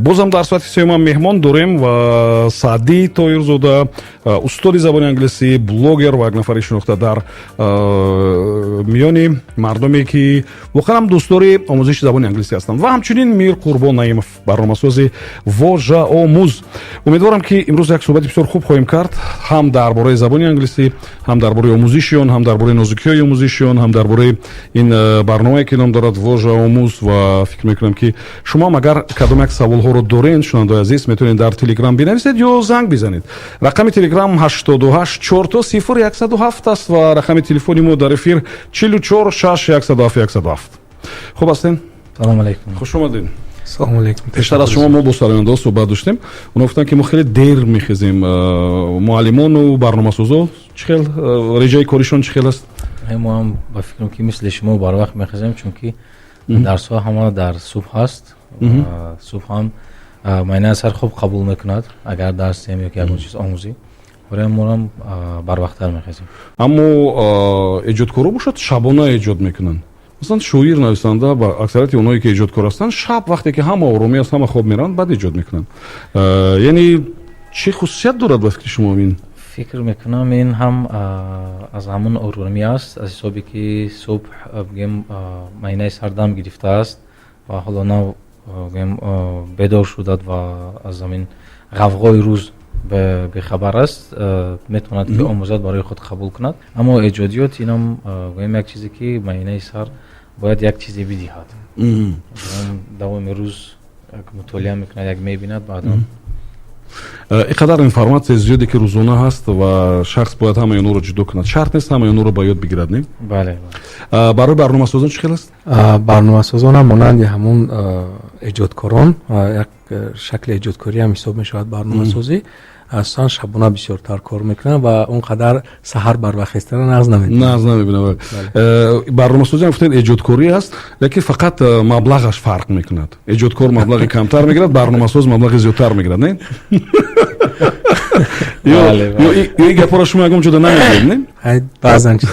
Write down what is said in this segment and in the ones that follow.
Бозам дар соати сеюмам меҳмон дорем ва Саъдӣ Тоирзода, устоди забони англисӣ, блогер ва як нафари шинохта дар миёни мардуме, ки воқеан ҳам дӯстдори омӯзиши забони англисӣ ҳастанд, ва ҳамчунин Мир Қурбон Наимов, барномасози Вожаомӯз. Умедворам, ки имрӯз як суҳбати бисёр хуб хоҳем кард ҳам дар бораи забони англисӣ, ҳам дар бораи омӯзиши он, ҳам дар бораи нозукиҳои омӯзиши он, ҳам дар бораи ин барномае, ки ном дорад Вожаомӯз. Ва фикр мекунам, ки шумоам агар кадом як саволҳоро доред, шунавандаои азиз, метавонед дар Телеграм бинависед ё занг бизанед. Рақами Телеграм 88 000 107 аст ва рақами телефони мо дар эфир 44 6 107 107. Хуб ҳастен? Салому алайкум. Хуш омадед. Салому алайкум. Пештар аз шумо мо бо сарояндаҳо суҳбат доштем. Онҳо гуфтанд, ки мо хеле дер мехезем. Муаллимону барномасозо чӣ хел, реҷаи коришон чӣ хел аст? Мо ҳам ба фикрам, ки мисли шумо барвақт мехезем, чунки дарсҳо ҳама дар субҳ ҳаст. Субҳ ҳам майнаи сар хуб қабул мекунад, агар дарс диҳем ё ки ягон чиз омӯзӣ. Барои моам барвақттар мехезем. Аммо эҷодкоро бошад, шабона эҷод мекунанд. Масалан, шоир, нависанда ва аксарияти онҳое, ки эҷодкор ҳастанд, шаб, вақте ки ҳама оромӣ аст, ҳама хоб мераванд, баъд эҷод мекунанд. Яъне чӣ хусусият дорад ба фикри шумо ин? Фикр мекунам, ин ҳам аз ҳамон оромӣ аст, аз ҳисобе ки субҳ, бигем, майнаи сар дам гирифтааст ва ҳоло нав, гӯем, бедор шудад ва аз ҳамин ғавғои рӯз бехабар аст, метавонад, ки омӯзад, барои худ қабул кунад. Аммо эҷодиёт инам, гӯем, як чизе, ки майнаи сар бояд як чизе бидиҳад. Давоми рӯз як мутолиа мекунад, як мебинад, баъдан. Ин қадар информатсияи зиёде, ки рӯзона ҳаст, ва шахс бояд ҳамаи онҳоро ҷудо кунад, шарт нест ҳамаи онҳоро ба ёд бигирад, не? Бале. Барои барномасозон чӣ хел аст? Барномасозонам монанди ҳамон эҷодкорон, як шакли эҷодкорӣ ҳам ҳисоб мешавад барномасозӣ. Асосан шабона бисёртар кор мекунанд ва он қадар саҳар барвақт хестана нағз намебинанд. Нағз намебинанд. Барномасозӣ ҳам, гуфтед, эҷодкорӣ аст, лекин фақат маблағаш фарқ мекунад. Эҷодкор маблағи камтар мегирад, барномасоз маблағи зиёдтар мегирад, не? Ё ин гапҳоро шумо ягон ҷода намегӯед, не? Баъзан чиз.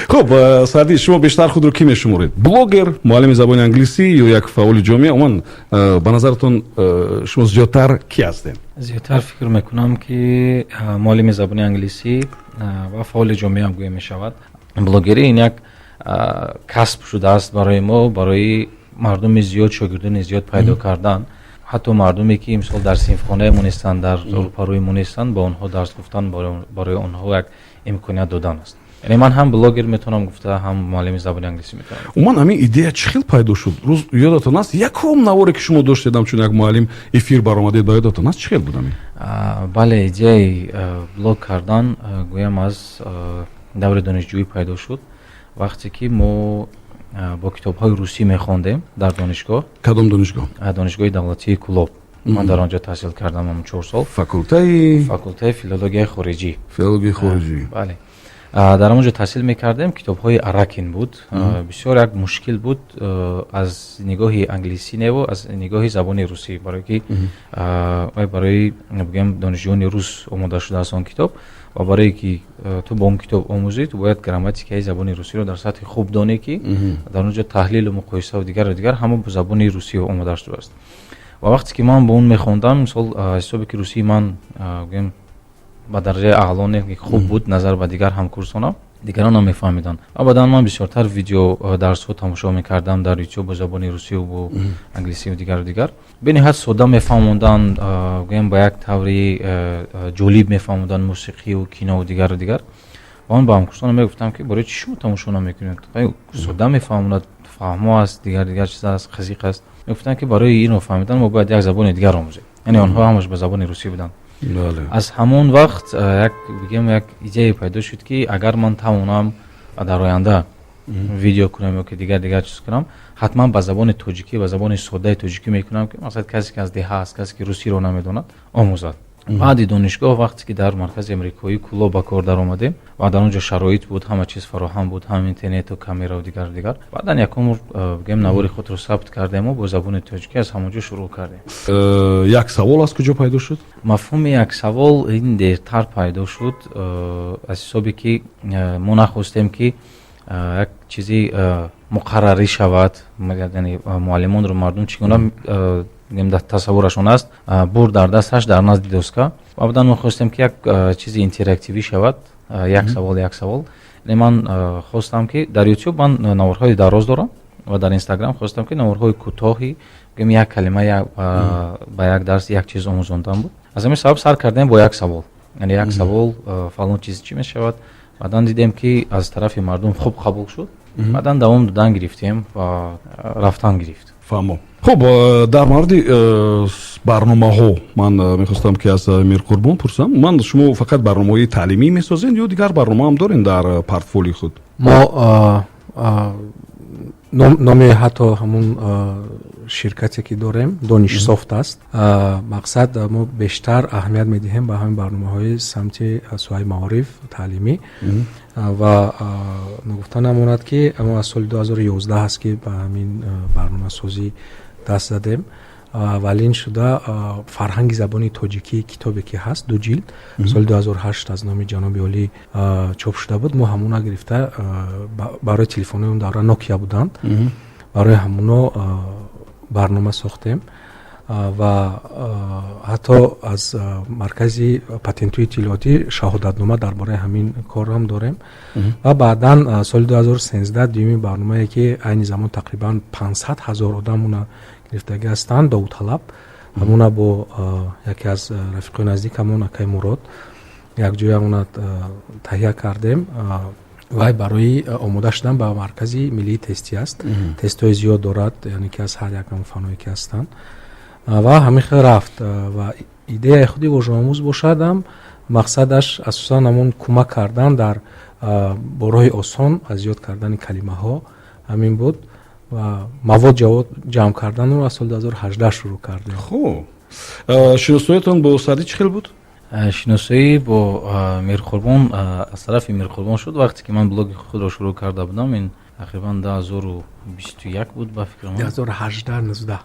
Хуб, Саъдӣ, шумо бештар худро кӣ мешуморед: блогер, муаллими забони англисӣ ё як фаъоли ҷомеа? Умуман, ба назаратон, шумо зиёдтар кӣ ҳастед? Зиёдтар фикр мекунам, ки муаллими забони англисӣ ва фаъоли ҷомеа ҳам гӯя мешавад. Блогерӣ ин як касб шудааст барои мо, барои мардуми зиёд, шогирдони зиёд пайдо кардан. Ҳатто мардуме, ки имсол дар синфхонаи мо нестанд, дар рӯпарӯи мо нестанд, ба онҳо дарс гуфтан, барои онҳо як имконият додан аст. Яъне ман ҳам блогер метавонам гуфта, ҳам муаллими забони англисӣ метавонам. Умуман, ҳамин идея чӣ хел пайдо шуд? Рӯз ёдатон аст, якум наворе, ки шумо доштед, ҳамчун як муаллим эфир баромадед, ба ёдатон аст, чӣ хел буд ҳамин? Бале, идеяи блог кардан, гӯям, аз даври донишҷӯӣ пайдо шуд, вақте ки мо бо китобҳои русӣ мехондем дар донишгоҳ. Кадом донишгоҳ? Донишгоҳи давлатии Кулоб. Ман дар он ҷо таҳсил кардам ҳамн 4 сол. Факултаи? Факултаи филологияи хориҷӣ. Филологияи хориҷӣ. Бале, дар он ҷо таҳсил мекардем. Китобҳои Аракин буд. Бисёр як мушкил буд аз нигоҳи англисӣ неву аз нигоҳи забони русӣ, барое ки барои, бигӯем, донишҷӯёни рус омода шудааст он китоб. Ва барое ки ту бо он китоб омӯзӣ, ту бояд грамматикаи забони русиро дар сатҳи хуб донӣ, ки дар он ҷо таҳлилу муқоисаву дигару дигар ҳама бо забони русӣ омода шудааст. Ва вақте ки ман бо он мехондам, мисол, ҳисобе ки русии ман, гӯем, ба дараҷаи аъло не, хуб буд назар ба дигар ҳамкурсонам, дигарон намефаҳмиданд. Ва баъдан ман бисёртар видео дарсҳо тамошо мекардам дар Ютуб бо забони русию бо англисию дигару дигар. Бениҳоят содда мефаҳмонданд, гӯем, ба як таври ҷолиб мефаҳмонданд, мусиқию кинову дигару дигар. Ва ман ба ҳамкурсонам мегуфтам, ки барои чӣ шумо тамошо намекунед? Содда мефаҳмонад, фаҳмо аст, дигар дигар чиз аст, қазиқ аст. Мегуфтанд, ки барои инро фаҳмидан мо бояд як забони дигар омӯзем. Яъне онҳо ҳамаш ба забони русӣ буданд. Аз ҳамон вақт як, бигем, як идея пайдо шуд, ки агар ман тавонам дар оянда видео кунам ё ки дигар дигар чиз кунам, ҳатман ба забони тоҷикӣ, ба забони соддаи тоҷикӣ мекунам, ки масалан касе, ки аз деҳа аст, касе, ки русиро намедонад, омӯзад. Баъди донишгоҳ, вақте ки дар маркази амрикоӣ Кулоб ба кор даромадем ва дар он ҷо шароит буд, ҳама чиз фароҳам буд, ҳам интернету камерау дигару дигар, баъдан якум, бигем, навори худро сабт кардему бо забони тоҷикӣ аз ҳамон ҷо шурӯъ кардем. Як савол аз куҷо пайдо шуд? Мафҳуми як савол ин дертар пайдо шуд, аз ҳисобе ки мо нахостем, ки як чизи муқаррарӣ шавад, яъне муаллимонро мардум чӣ гуна Тасаввурашон аст, бур дар дасташ, дар назди доска. Ва баъдан мо хостем, ки як чизи интерактивӣ шавад, як савол, як савол. Ман хостам, ки дар Ютуб ман наворҳои дароз дорам ва дар Инстаграм хостам, ки наворҳои кӯтоҳи, гӯем, як калима ба як дарс, як чиз омӯзондан буд. Аз ҳамин сабаб сар кардем бо як савол, яъне як савол: фалон чиз чӣ мешавад? Баъдан дидем, ки аз тарафи мардум хуб қабул шуд, баъдан давом додан гирифтем ва рафтан гирифт. Фаҳмом. Хуб, дар мавриди барномаҳо ман мехостам, ки аз Мирқурбон пурсам. Ман, шумо фақат барномаҳои таълимӣ месозед ё дигар барнома ҳам дорем дар портфолиои худ? Мо номи ҳатто ҳамун ширкате, ки дорем, Донишсофт аст. Мақсад, мо бештар аҳамият медиҳем ба ҳамин барномаҳои самти соҳаи маориф, таълимӣ. Ва ногуфта намонад, ки мо аз соли 2011 аст, ки ба ҳамин барномасозӣ даст задем. Аввалин шуда «Фарҳанги забони тоҷикӣ», китобе, ки ҳаст, ду ҷилд, соли 2008 аз номи ҷаноби олӣ чоп шуда буд. Мо ҳамуна гирифта, барои телефонҳои он давра Нокия буданд, барои ҳамуно барнома сохтем ва ҳатто аз маркази патентҳои иттилоотӣ шаҳодатнома дар бораи ҳамин корам дорем. Ва баъдан соли 2013 дуюми барномае, ки айни замон тақрибан 500 000 одам уна гирифтагӣ ҳастанд, «Довталаб», ҳамуна бо яке аз рафиқои наздикамон, акаи Мурод, якҷоя уна таҳия кардем. Вай барои омода шудан ба маркази миллии тестӣ аст, тестҳои зиёд дорад, яъне ки аз ҳар як фанҳое, ки ҳастанд. Ва ҳамин хел рафт. Ва идеяи худи «Вожаомӯз» бошадам, мақсадаш асосан ҳамон кӯмак кардан дар бо роҳи осон аз ёд кардани калимаҳо ҳамин буд. Ва мавод ҷамъ карданро аз соли 2018 шурӯъ кардем. Хуб, шиносоиятон бо Саъдӣ чӣ хел буд? Шиносоӣ бо Мирқурбон аз тарафи Мирқурбон шуд. Вақте ки ман блоги худро шурӯъ карда будам, ин тақрибан 2021 буд, ба фикрам. 2018, 19.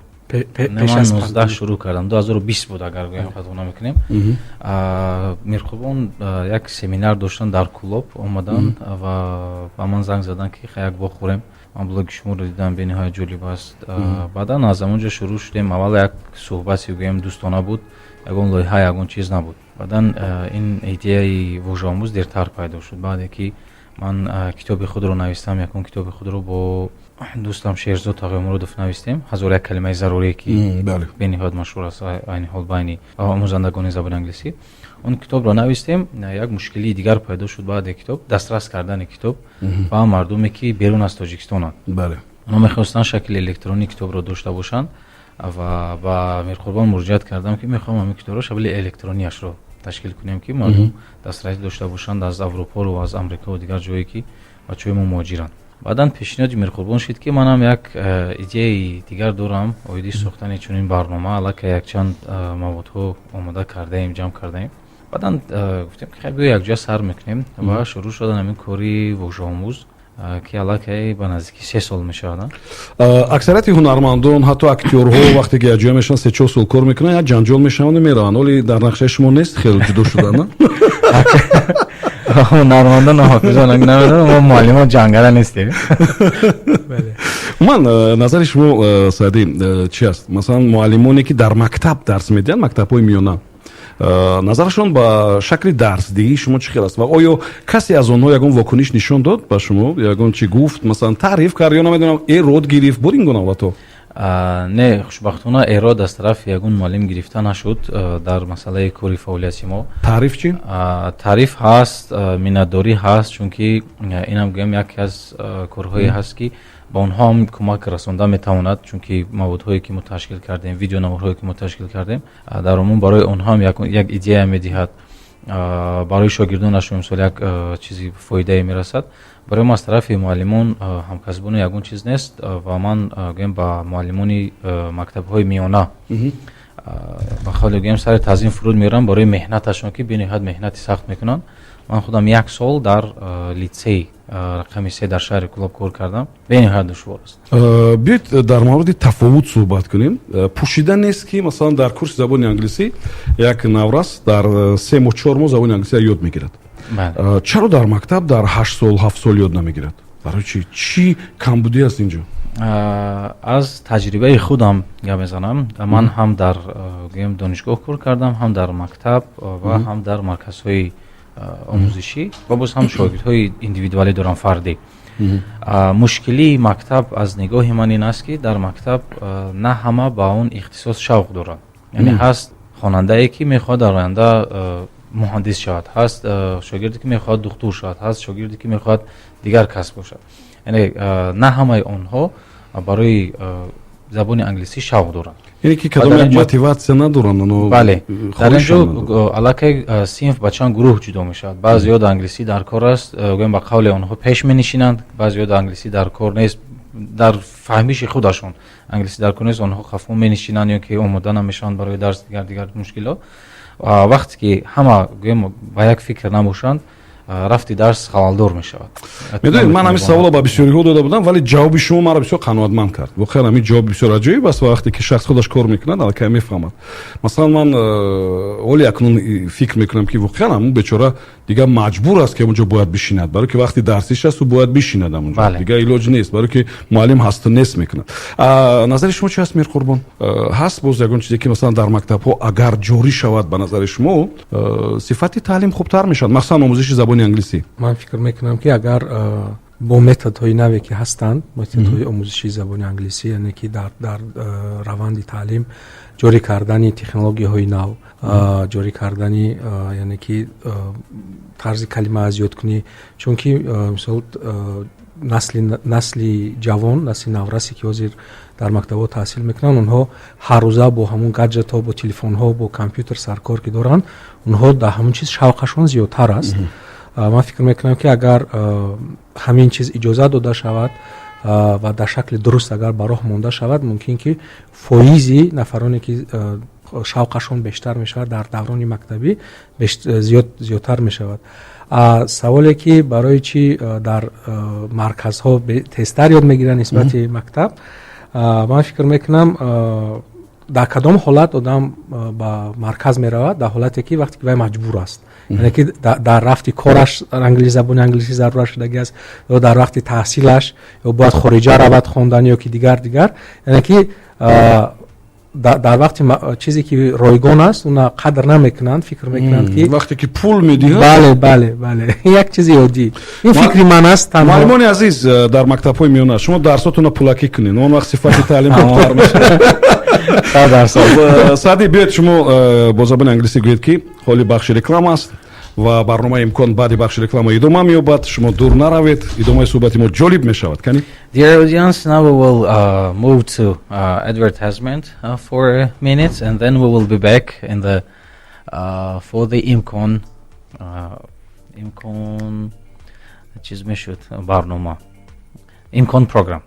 Ман 19 шурӯъ кардам, 2020 буд, агар гӯям хато намекунем. Мирқурбон як семинар доштанд дар Кулоб, омаданд ва ба ман занг заданд, ки як вохӯрем, ман блоги шуморо дидам, бениҳоят ҷолиб аст. Баъдан аз ҳамон ҷо шурӯъ шудем. Аввал як суҳбате, гӯем, дӯстона буд, ягон лоиҳа, ягон чиз набуд. Баъдан ин идеяи «Вожаомӯз» дертар пайдо шуд, баъде ки ман китоби худро навистам. Якум китоби худро бо дӯстам Шерзод Тағёмуродов навистем, «Ҳазор як калимаи зарурие», ки бениҳоят машҳур аст айни ҳол байни омӯзандагони забони англисӣ. Он китобро навистем, як мушкилии дигар пайдо шуд баъди китоб: дастрас кардани китоб ба мардуме, ки берун аз Тоҷикистонанд. Онҳо мехостанд шакли электронии китобро дошта бошанд ва ба Мирқурбон муроҷиат кардам, ки мехоҳам ҳамин китобро шакли электронияшро ташкил кунем, ки мардум дастрасӣ дошта бошанд аз Аврупору аз Амрикову дигар ҷое, ки бачаҳои мо муҳоҷиранд. Баъдан пешниҳоди Мирқурбон шуд, ки манам як идеяи дигар дорам оиди сохтани чунин барнома, аллакай якчанд маводҳо омода кардаем, ҷамъ кардаем. Баъдан гуфтем, ки хай, биё, якҷоя сар мекунем. Ва шурӯъ шудан ҳамин кори «Вожаомӯз», ки аллакай ба наздики 3 сол мешавад. Аксарияти ҳунармандон, ҳатто актёрҳо, вақте ки якҷоя мешаванд, 3-4 сол кор мекунанд, як ҷанҷол мешаванду мераванд. Ҳоли дар нақшаи шумо нест хеле ҷудо шудан? Ҳунармандон, ҳофизон намедонам, мо муаллимон ҷангара нестем. Умуман, назари шумо, Саъдӣ, чи аст? Масалан, муаллимоне, ки дар мактаб дарс медиҳанд, мактабҳои миёна, назарашон ба шакли дарсдиҳии шумо чӣ хел аст ва оё касе аз онҳо ягон вокуниш нишон дод ба шумо, ягон чӣ гуфт, масалан, таъриф кард ё, намедонам, эрод гирифт? Буд ин гуна ҳолатҳо? Не, хушбахтона, эрод аз тарафи ягон муаллим гирифта нашуд дар масъалаи кори фаъолияти мо. Таъриф чӣ? Таъриф ҳаст, миннатдорӣ ҳаст, чунки инам, гӯям, яке аз корҳое ҳаст, ки ба онҳо ҳам кӯмак расонда метавонад, чунки маводҳое, ки мо ташкил кардем, видеонаворҳое, ки мо ташкил кардем, дар умум барои онҳо ҳам як идея медиҳад, барои шогирдонашон, мисол, як чизи фоидае мерасад. Барои мо аз тарафи муаллимон, ҳамкасбону ягон чиз нест. Ва ман, гӯем, ба муаллимони мактабҳои миёна, ба қавле, гӯем, сари таъзим фуруд меорам барои меҳнаташон, ки бениҳоят меҳнати сахт мекунанд. Ман худам як сол дар литсей рақами 3 дар шаҳри Кулоб кор кардам, бениҳоят душвор аст. Биёед, дар мавриди тафовут суҳбат кунем. Пӯшида нест, ки масалан дар курси забони англисӣ як наврас дар 3 моҳ, 4 моҳ забони англисиро ёд мегирад. Чаро дар мактаб дар 8 сол, 7 сол ёд намегирад? Барои чӣ? Чӣ камбудӣ аст ин ҷо? Аз таҷрибаи худам гап мезанам. Ман ҳам дар, гӯем, донишгоҳ кор кардам, ҳам дар мактаб ва ҳам дар марказҳои омӯзишӣ ва боз ҳам шогирдҳои индивидуалӣ дорам, фардӣ. Мушкилии мактаб аз нигоҳи ман ин аст, ки дар мактаб на ҳама ба он ихтисос шавқ доранд. Яъне ҳаст хонандае, ки мехоҳад дар оянда муҳандис шавад, ҳаст шогирде, ки мехоҳад духтур шавад, ҳаст шогирде, ки мехоҳад дигар касб бошад. Яъне на ҳамаи онҳо барои забони англисӣ шавқ доранд. Яъне ки кадом як мотиватсия надоранд оно. Бале, дар ин ҷо аллакай синф ба чанд гурӯҳ ҷудо мешавад. Баъзеҳо дар англисӣ дар кор аст, гӯем, ба қавли онҳо, пеш менишинанд, баъзеҳо дар англисӣ дар кор нест, дар фаҳмиши худашон англисӣ дар кор нест, онҳо хафо менишинанд ё ки омода намешаванд барои дарс, дигар дигар мушкилот. Вақте ки ҳама, гӯем, ба як фикр набошанд, рафти дарс халалдор мешавад. Медонед, ман ҳамин саволро ба бисёриҳо дода будам, вале ҷавоби шумо маро бисёр қаноатманд кард. Воқеан, ҳамин ҷавоб бисёр аҷоиб аст ва вақте ки шахс худаш кор мекунад, аллакай мефаҳмад. Масалан, ман ҳоли акнун фикр мекунам, ки воқеан ҳамун бечора дигар маҷбур аст, ки ҳамунҷо бояд бишинад, барое ки вақти дарсиш аст, ӯ бояд бишинад ҳамунҷо, дигар илоҷ нест, барое ки муаллим ҳасту нест мекунад. Назари шумо чи аст, Мирқурбон? Ҳаст боз ягон чизе, ки масалан дар мактабҳо агар ҷорӣ шавад, ба назари шумо, сифати таълим хубтар мешавад, махсусан омӯзиши забони англисӣ? Ман фикр мекунам, ки агар бо методҳои наве, ки ҳастанд, методҳои омӯзиши забони англисӣ, яъне ки дар раванди таълим ҷорӣ кардани технологияҳои нав, ҷорӣ кардани, яъне ки тарзи калима азёдкунӣ, чунки мисол насли ҷавон, насли наврасе, ки ҳозир дар мактабҳо таҳсил мекунанд, онҳо ҳаррӯза бо ҳамун гаджетҳо, бо телефонҳо, бо компютер саркор ки доранд, онҳо дар ҳамун чиз шавқашон зиёдтар аст. Ман фикр мекунам, ки агар ҳамин чиз иҷозат дода шавад ва дар шакли дуруст агар ба роҳ монда шавад, мумкин ки фоизи нафароне, ки шавқашон бештар мешавад, дар даврони мактабӣ зиёдтар мешавад. Саволе, ки барои чӣ дар марказҳо тезтар ёд мегиранд нисбати мактаб, ман фикр мекунам, дар кадом ҳолат одам ба марказ меравад? Дар ҳолате, ки вақте ки вай маҷбур аст, яъне ки дар рафти кораш забони англисӣ зарурат шудагӣ аст ё дар вақти таҳсилаш, ё бояд хориҷа равад хондан, ё ки дигар дигар. Яъне ки дар вақти чизе, ки ройгон аст, уна қадр намекунанд, фикр мекунанд, ки Вақте ки пул медиҳанд. Бале, як чизи оддӣ. Ин фикри ман аст. Муаллимони азиз, дар мактабҳои миёна шумо дарсотонро пулакӣ кунед, он вақт сифати таълим хубтар мешавад. Саъди, биёед, шумо бо забони англисӣ гӯед, ки ҳоли бахши реклама аст ва барномаи «Имкон» баъди бахши реклама идома меёбад. Шумо дур наравед, идомаи суҳбати мо ҷолиб мешавад. Кани. Dear audience, now we will move to advertisement for a minute and then we will be back in the for the Имкон чиз мешуд, барнома «Имкон» program.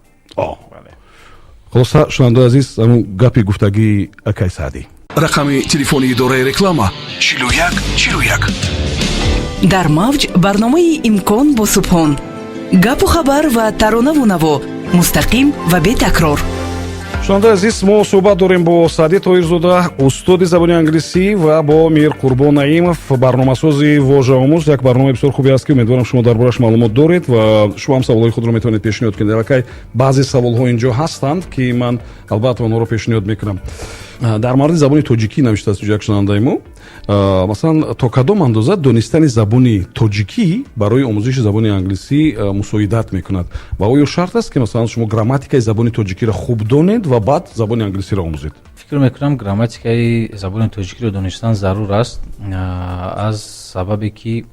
Хулоса, шунавандаи азиз, ҳамун гапи гуфтагии акай Саъдӣ. Рақами телефони идораи реклама: 41 41. Дар мавҷ барномаи «Имкон» бо Субҳон. Гапу хабар ва таронаву наво, мустақим ва бетакрор. Шунавандаи азиз, мо суҳбат дорем бо Саъдӣ Тоҳирзода, устоди забони англисӣ, ва бо Мирқурбон Наимов, барномасози «Вожаомӯз». Як барномаи бисёр хубе аст, ки умедворам, шумо дар борааш маълумот доред ва шумо ҳам саволҳои худро метавонед пешниҳод кунед. Аллакай баъзе саволҳо инҷо ҳастанд, ки ман албатта онҳоро пешниҳод мекунам. Дар мавриди забони тоҷикӣ навиштааст як шунавандаи мо: масалан, то кадом андоза донистани забони тоҷикӣ барои омӯзиши забони англисӣ мусоидат мекунад ва оё шарт аст, ки масалан шумо грамматикаи забони тоҷикиро хуб донед ва баъд забони англисиро омӯзед? Фикр мекунам, грамматикаи забони тоҷикиро донистан зарур аст, аз сабабе ки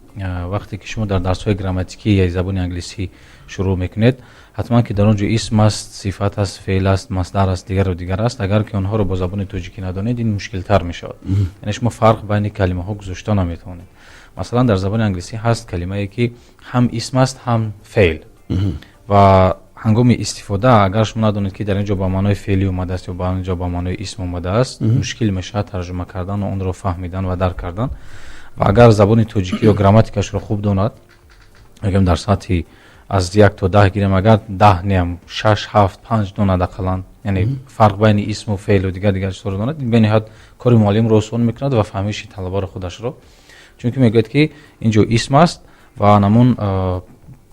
вақте ки шумо дар дарсҳои грамматикии забони англисӣ шурӯъ мекунед, ҳатман ки дар он ҷо исм аст, сифат аст, феъл аст, масдар аст, дигару дигар аст. Агар ки онҳоро бо забони тоҷикӣ надонед, ин мушкилтар мешавад, яъне шумо фарқ байни калимаҳо гузошта наметавонед. Масалан, дар забони англисӣ ҳаст калимае, ки ҳам исм аст, ҳам феъл, ва ҳангоми истифода агар шумо надонед, ки дар ин ҷо ба маънои феълӣ омадааст ё ба ин ҷо ба маънои исм омадааст, мушкил мешавад тарҷума кардан ва онро фаҳмидан ва дарк кардан. Ва агар забони тоҷикӣ ё грамматикашро хуб донад, мегӯям, дар сатҳи аз 1 то 10 гирем, агар 10 неам, шаш, ҳафт, панҷ донад ақаллан, яъне фарқ байни исму феълу дигар дигар чизҳоро донад, бениҳоят кори муаллимро осон мекунад ва фаҳмиши талабаро худашро, чунки мегӯяд, ки ин ҷо исм аст ва намун.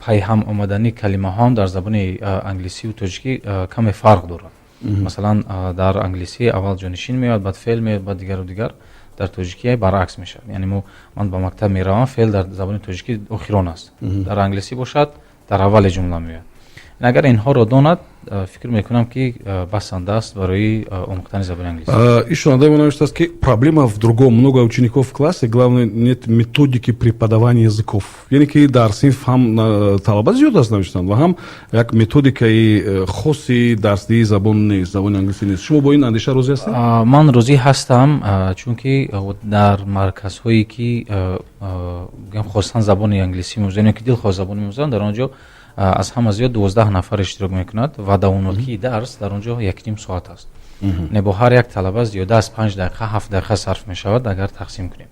Пайҳам омадани калимаҳоам дар забони англисию тоҷикӣ каме фарқ дорад. Масалан, дар англисӣ аввал ҷонишин меояд, баъд феъл меояд, баъд дигару дигар. Дар тоҷикӣ баръакс мешавад, яъне мо ман ба мактаб меравам, феъл дар забони тоҷикӣ охирон аст, дар англисӣ бошад, дар аввали ҷумла меояд. Агар инҳоро донад, фикр мекунам, ки басанда аст барои омӯхтани забони англисӣ. И шунавандаи мо навиштааст, ки проблема в другом: много учеников в классе, главное, нет методики преподавания языков. Яъне ки дар синф ҳам талаба зиёд аст, навиштанд, ва ҳам як методикаи хоси дарсдиҳии забон нест, забони англисӣ нест. Шумо бо ин андеша розӣ ҳастед? Ман розӣ ҳастам, чунки дар марказҳое ки хостан забони англисӣ меомӯзанд ё ки дилхоҳ забон меомӯзанд, дар он ҷо аз ҳама зиёд 12 нафар иштирок мекунад ва давомнокии дарс дар он ҷо 1,5 соат аст. Не, бо ҳар як талаба зиёда аз 5 дақиқа, 7 дақиқа сарф мешавад. Агар тақсим кунем,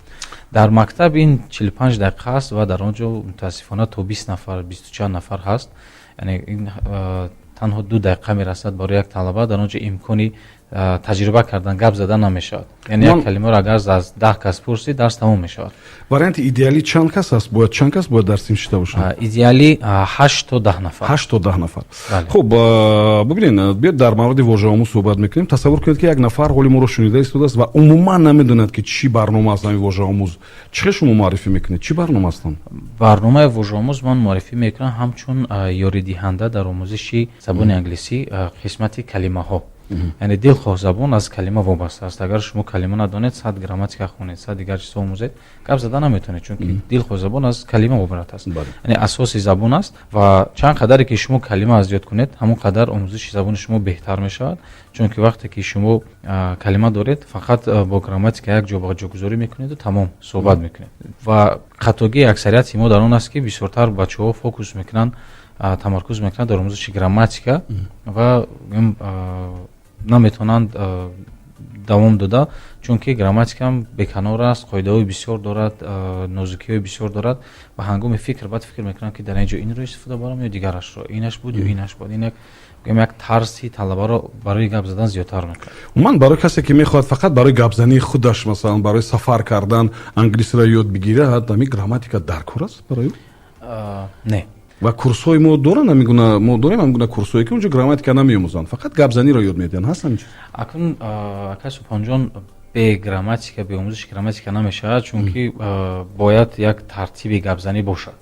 дар мактаб ин 45 дақиқа аст ва дар он ҷо мутаассифона то 20 нафар, бисту чанд нафар ҳаст. Яъне ин танҳо 2 дақиқа мерасад барои як талаба. Дар он ҷо имкони таҷриба кардан, гап задан намешавад. Яъне як калимаро агар аз 10 кас пурсӣ, дарс тамом мешавад. Варианти идеалӣ чанд кас аст? Бояд чанд кас бояд дар синф шида бошанд? Идеалӣ 8 то 10 нафар. 8 то 10 нафар. Хуб, бубинед, биёд дар мавриди вожаомӯз суҳбат мекунем. Тасаввур кунед, ки як нафар ҳоли моро шунида истодааст ва умуман намедонад, ки чӣ барнома аст ҳамин вожаомӯз. Чӣ хел шумо муаррифӣ мекунед, чӣ барнома астанд? Барномаи вожаомӯз ман муаррифӣ мекунам ҳамчун ёридиҳанда дар омӯзиши забони англисӣ, қисмати калимаҳо. Яъне дилхоҳ забон аз калима вобаста аст. Агар шумо калима надонед, сад грамматика хонед, сад дигар чизҳо омӯзед, гап зада наметавонед, чунки дилхоҳ забон аз калима вобаста аст, яъне асоси забон аст. Ва чанд қадаре ки шумо калима аз ёд кунед, ҳамон қадар омӯзиши забони шумо беҳтар мешавад, чунки вақте ки шумо калима доред, фақат бо грамматика як ҷо ба ҷогузорӣ мекунеду тамом, суҳбат мекунед. Ва хатогии аксарияти мо дар он аст, ки бисёртар бачаҳо фокус мекунанд, тамаркуз мекунанд дар омӯзиши грамматика ва наметавонанд давом дода, чунки грамматикам беканор аст, қоидаҳои бисёр дорад, нозукиҳои бисёр дорад. Ва ҳангоми фикр баъд фикр мекунанд, ки дар ин ҷо инро истифода барам ё дигарашро, инаш буд ё инаш буд. Ин як тарси талабаро барои гап задан зиёдтар мекунад. Умуман, барои касе ки мехоҳад фақат барои гапзании худаш, масалан, барои сафар кардан англисиро ёд бигирад, ҳамин грамматика дар кор аст барои ӯ? Не. Ва курсҳои мо доранд ҳамин мо дорем ҳамин гуна курсҳое, ки онҷо грамматика намеомӯзанд, фақат гапзаниро ёд медиҳанд. Ҳаст ҳамин чиз? Акнун, акай Субҳонҷон, бе грамматика, бе омӯзиши грамматика намешавад, чунки бояд як тартиби гапзанӣ бошад.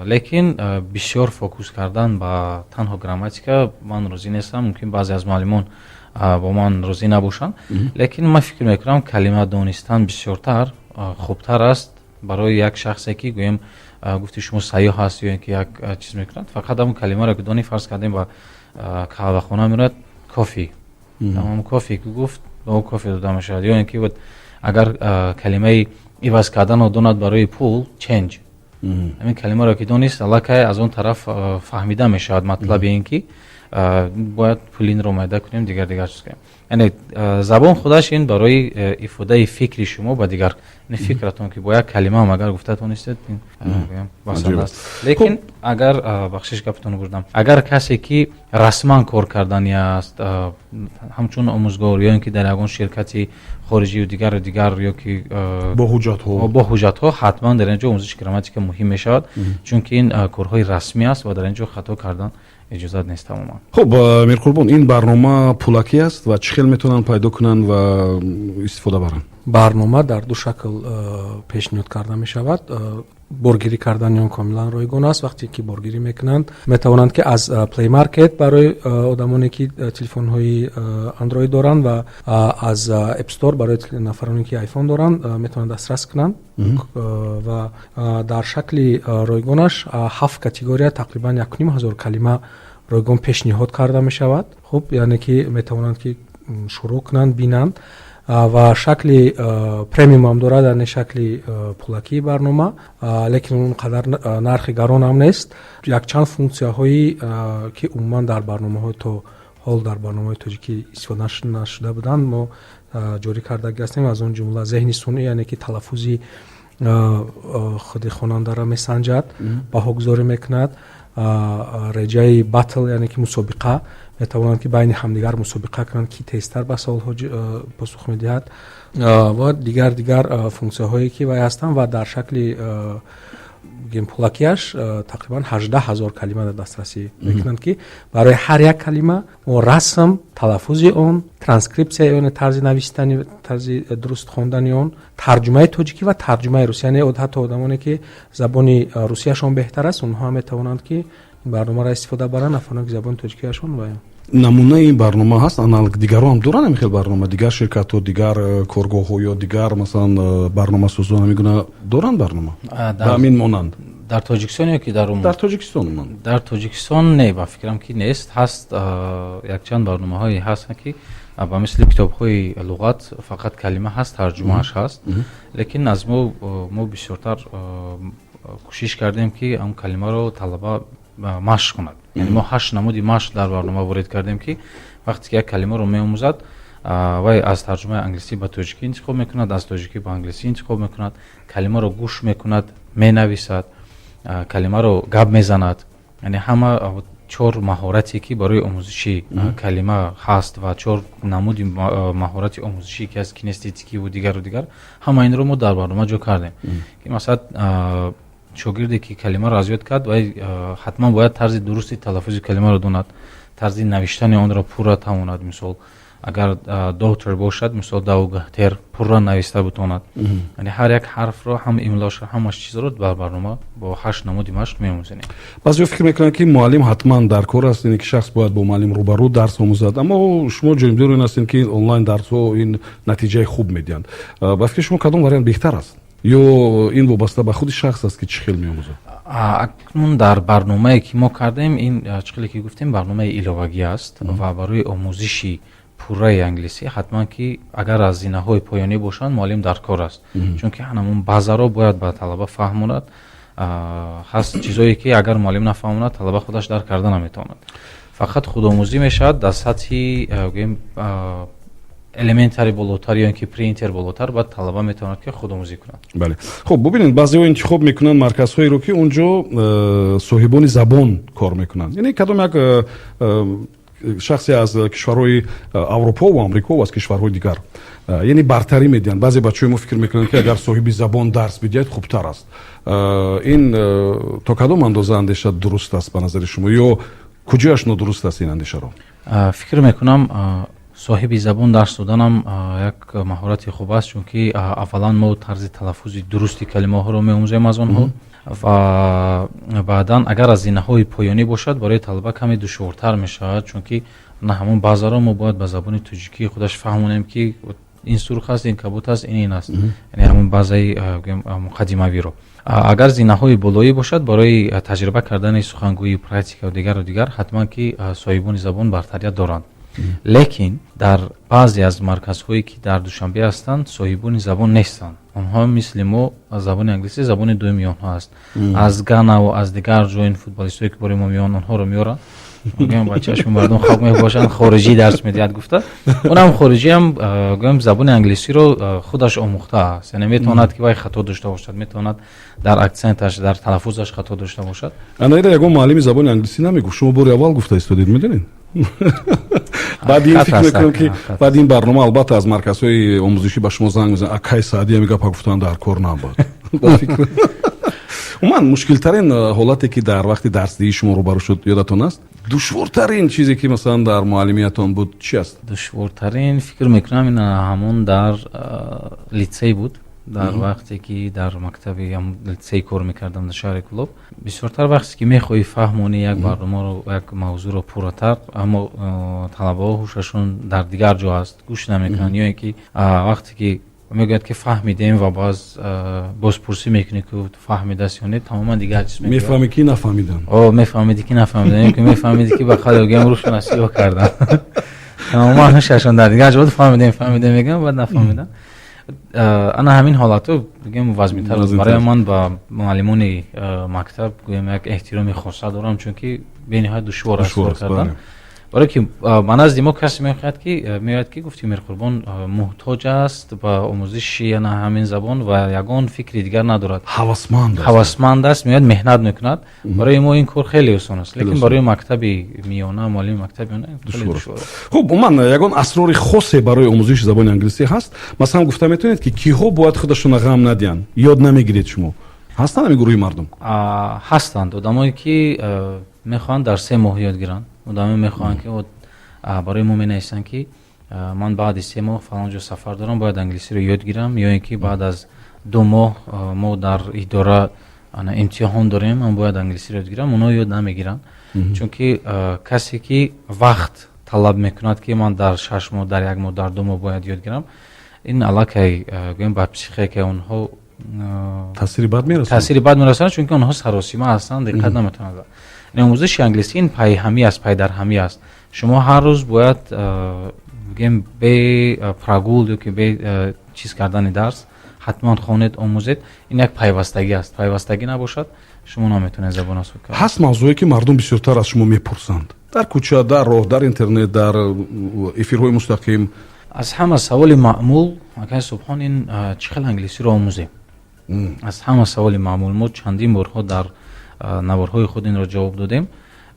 Лекин бисёр фокус кардан ба танҳо грамматика ман розӣ нестам. Мумкин баъзе аз муаллимон бо ман розӣ набошанд, лекин ман фикр мекунам, калима донистан бисёртар хубтар аст барои як шахсе, ки гӯем, гуфти шумо, сайёҳ аст ё ин ки як чиз мекунад. Фақат ҳамон калимаро ки донӣ, фарз кардем, ба қаҳвахона меравад, кофе, ҳамон кофе ки гуфт, ба ӯ кофе дода мешавад. Ё ин ки агар калимаи иваз карданро донад барои пул, change, ҳамин калимаро ки донист, аллакай аз он тараф фаҳмида мешавад матлаби ин ки бояд пулинро майда кунем, дигар дигар чиз кунем. Яъне забон худаш ин барои ифодаи фикри шумо ба дигар, фикратон ки бо як калимаам агар гуфта тонистед, ин басанда аст. Лекин агар, бахшиш, гапатонро бурдам, агар касе ки расман кор кардани аст, ҳамчун омӯзгор ё ин ки дар ягон ширкати хориҷию дигару дигар ё ки бо ҳуҷҷатҳо. Бо ҳуҷҷатҳо, ҳатман дар ин ҷо омӯзиши грамматика муҳим мешавад, чунки ин корҳои расмӣ аст ва дар ин ҷо хато кардан иҷозат нест тамоман. Хуб, Мирқурбон, ин барнома пулакӣ аст ва чӣ хел метавонанд пайдо кунанд ва истифода баранд? Барнома дар ду шакл пешниҳод карда мешавад. Боргирӣ кардани он комилан ройгон аст. Вақте ки боргирӣ мекунанд, метавонанд ки аз Play Market барои одамоне ки телефонҳои Android доранд ва аз App Store барои нафароне ки iPhone доранд метавонанд дастрас кунанд. Ва дар шакли ройгонаш ҳафт категория, тақрибан 1500 калима ройгон пешниҳод карда мешавад. Хуб, яъне ки метавонанд ки шурӯъ кунанд, бинанд. Ва шакли премиум ҳам дорад, яъне шакли пулакии барнома, лекин он қадар нархи гарон ҳам нест. Якчанд функсияҳои ки умуман дар барномаҳои то ҳол дар барномаҳои тоҷикӣ истифода нашуда буданд, мо ҷорӣ кардаги ҳастем. Аз он ҷумла зеҳни сунъӣ, яъне ки талаффузи худи хонандаро месанҷад, баҳогузорӣ мекунад. Реҷаи батл, яъне ки мусобиқа, метавонанд ки байни ҳамдигар мусобиқа кунанд, ки тезтар ба саволҳо посух медиҳад ва дигар дигар функсияҳое ки вай ҳастанд. Ва дар шакли Пулакияш тақрибан 18 000 калима дар дастрасӣ мекунанд, ки барои ҳар як калима мо расм, талаффузи он, транскрипсияи он, тарзи навиштани, тарзи дуруст хондани он, тарҷумаи тоҷикӣ ва тарҷумаи русӣ, яъне ҳатто одамоне, ки забони русияшон беҳтар аст, онҳо ҳам метавонанд, ки ин барномаро истифода баранд, нафароне, ки забони тоҷикияшон ва Намунаи ин барнома ҳаст, аналог дигарон ҳам доранд ҳамин хел барнома? Дигар ширкатҳо, дигар коргоҳҳо ё дигар, масалан, барномасозон ҳамин гуна доранд барнома, ба ҳамин монанд? Дар Тоҷикистон ё ки дар умум? Дар Тоҷикистон умуман. Дар Тоҷикистон не, ба фикрам, ки нест. Ҳаст, якчанд барномаҳое ҳастанд, ки ба мисли китобҳои луғат фақат калима ҳаст, тарҷумааш ҳаст, лекин аз мо бисёртар кӯшиш кардем, ки он калимаро талаба машқ кунад. Яъне мо ҳашт намуди машқ дар барнома ворид кардем, ки вақте ки як калимаро меомӯзад, вай аз тарҷумаи англисӣ ба тоҷикӣ интихоб мекунад, аз тоҷикӣ ба англисӣ интихоб мекунад, калимаро гӯш мекунад, менависад, калимаро гап мезанад. Яъне ҳама чор маҳорате, ки барои омӯзиши калима ҳаст, ва чор намуди маҳорати омӯзишӣ, ки аст, кинестетикиву дигару дигар, ҳама инро мо дар барнома ҷо кардем, ки масалан шогирде, ки калимаро аз ёд кард, вай ҳатман бояд тарзи дурусти талаффузи калимаро донад, тарзи навиштани онро пурра тавонад. Мисол, агар daughter бошад, мисол, даугтер пурра нависта бутонад. Яъне ҳар як ҳарфро, ҳам имлоша, ҳамаш чизро дар барнома бо ҳашт намуди машқ меомӯзонем. Баъзеҳо фикр мекунанд, ки муаллим ҳатман дар кор аст, ине ки шахс бояд бо муаллим рӯбарӯ дарс омӯзад, аммо шумо ҷонибдори ин ҳастед, ки онлайн дарсҳо ин натиҷаи хуб медиҳанд. Ба фикри шумо, кадом вариант беҳтар аст ё ин вобаста ба худи шахс аст, ки чӣ хел меомӯзад? Акнун дар барномае, ки мо кардем, ин чӣ хеле ки гуфтем, барномаи иловагӣ аст ва барои омӯзиши пурраи англисӣ ҳатман, ки агар аз зинаҳои поёнӣ бошанд, муаллим дар кор аст, чунки ҳамон базаро бояд ба талаба фаҳмонад. Ҳаст чизое, ки агар муаллим нафаҳмонад, талаба худаш дарк карда наметавонад, фақат худомӯзӣ мешавад. Дар сатҳи, гӯем, elementary болотар ё ин ки pre-inter болотар, баъд талаба метавонад, ки худомӯзӣ кунад. Бале, хуб, бубинед, баъзеҳо интихоб мекунанд марказҳоеро, ки он ҷо соҳибони забон кор мекунанд, яъне кадом як шахсе аз кишварҳои Аврупо ва Амрико ва аз кишварҳои дигар, яъне бартарӣ медиҳанд. Баъзе бачаҳои мо фикр мекунанд, ки агар соҳиби забон дарс бидиҳад, хубтар аст. Ин то кадом андоза андеша дуруст аст ба назари шумо ё куҷояш нодуруст аст ин андешаро? Фикр мекунам, соҳиби забон дарс доданам як маҳорати хуб аст, чунки аввалан мо тарзи талаффузи дурусти калимаҳоро меомӯзем аз онҳо ва баъдан, агар аз зинаҳои поёнӣ бошад, барои талаба каме душвортар мешавад, чунки на ҳамон базаро мо бояд ба забони тоҷикии худаш фаҳмонем, ки ин сурх аст, ин кабут аст, ин ин аст, яъне ҳамон базаи муқаддимавиро. Агар зинаҳои болоӣ бошад, барои таҷриба кардани сухангӯӣ, практика ва дигару дигар, ҳатман ки соҳибони забон бартарият доранд. Лекин дар баъзе аз марказҳое, ки дар Душанбе ҳастанд, соҳибони забон нестанд. Онҳо мисли мо забони англисӣ забони дуюми онҳо аст. Аз Ганаву аз дигар ҷо ин футболистое, ки бори мо меоянд, онҳоро меоранд, гӯям ба чашми мардум хок мебошанд, хориҷӣ дарс медиҳад гуфта. Онам хориҷиам, гӯям, забони англисиро худаш омӯхтааст, яъне метавонад, ки вай хато дошта бошад, метавонад дар акценташ, дар талаффузаш хато дошта бошад. Анаида ягон муаллими забони англисӣ намегуфт, шумо бори аввал гуфта истодед, медонед? Баъди ин фикр мекунам, ки баъди ин барнома албатта аз марказҳои омӯзишӣ ба шумо занг мезананд: «Акай Саъдӣ, ҳами гапа гуфтан дар кор набуд». Умуман, мушкилтарин ҳолате, ки дар вақти дарсдиҳии шумо рӯбарӯ шуд, ёдатон аст? Душвортарин чизе, ки масалан дар муаллимиятон буд, чи аст? Душвортарин, фикр мекунам, ин ҳамон дар литсей буд. Дар вақте ки дар мактаби литсей кор мекардам дар шаҳри Кӯлоб, бисёртар вақте ки мехоҳӣ фаҳмонӣ як барномаро, як мавзӯъро пурратар, аммо талабаҳо ҳушашон дар дигар ҷо аст, гӯш намекунанд, ё ин ки вақте ки мегӯяд, ки фаҳмидем, ва баъз бозпурсӣ мекунӣ, ки фаҳмидааст ё не, тамоман дигар чиз. Мефаҳмӣ, ки нафаҳмидам. Мефаҳмидӣ, ки нафаҳмидам, ки мефаҳмидӣ, ки ба қадр гӯям, рӯшона сиёҳ кардам, тамоман ҳушашон дар дигар ҷо буд. Фаҳмидем, фаҳмидем мегӯям, баъд нафаҳмидам. Ана ҳамин ҳолатҳо, гӯем, вазминтар буд барои ман. Ба муаллимони мактаб, гӯем, як эҳтироми хоса дорам, чунки бениҳоят душвор аст кор кардан, барое ки ба назди мо касе мехоҳад, ки меояд, ки гуфти Мирқурбон, муҳтоҷ аст ба омӯзиши ана ҳамин забон ва ягон фикри дигар надорад. Ҳавасманд. Ҳавасманд аст, меояд, меҳнат мекунад. Барои мо ин кор хеле осон аст, лекин барои мактаби миёна, муаллими мактаби миёна хеле душвор аст. Хуб, умуман, ягон асрори хосе барои омӯзиши забони англисӣ ҳаст? Масалан, гуфта метавонед, ки киҳо бояд худашонро ғам надиҳанд, ёд намегиред шумо? Ҳастанд ҳамин гурӯҳи мардум? Ҳастанд одамое, ки мехоҳанд дар 3 моҳ ёд гиранд. Одамое мехоҳанд, ки барои мо менависанд, ки ман баъди 3 моҳ фалон ҷо сафар дорам, бояд англисиро ёд гирам, ё ин ки баъд аз 2 моҳ мо дар идора имтиҳон дорем, ман бояд англисиро ёд гирам. Онҳо ёд намегиранд, чунки касе ки вақт талаб мекунад, ки ман дар 6 моҳ, дар як моҳ, дар 2 моҳ бояд ёд гирам, ин аллакай, гӯем, ба психикаи онҳо таъсири бад мерасонад. Таъсири бад мерасонад, чунки онҳо саросима ҳастанд, диққат наметавонанд. Омӯзиши англисӣ ин пайҳамӣ аст, пайдарҳамӣ аст. Шумо ҳар рӯз бояд, гӯем, бе прогул ё ки бе чиз кардани дарс ҳатман хонед, омӯзед. Ин як пайвастагӣ аст. Пайвастагӣ набошад, шумо наметавонед забон аз худ кард. Ҳаст мавзӯе, ки мардум бисёртар аз шумо мепурсанд дар кӯча, дар роҳ, дар интернет, дар эфирҳои мустақим? Аз ҳама саволи маъмул, акай Субҳон, ин чӣ хел англисиро омӯзем. Аз ҳама саволи маъмул. Мо чандин борҳо дар наворҳои худ инро ҷавоб додем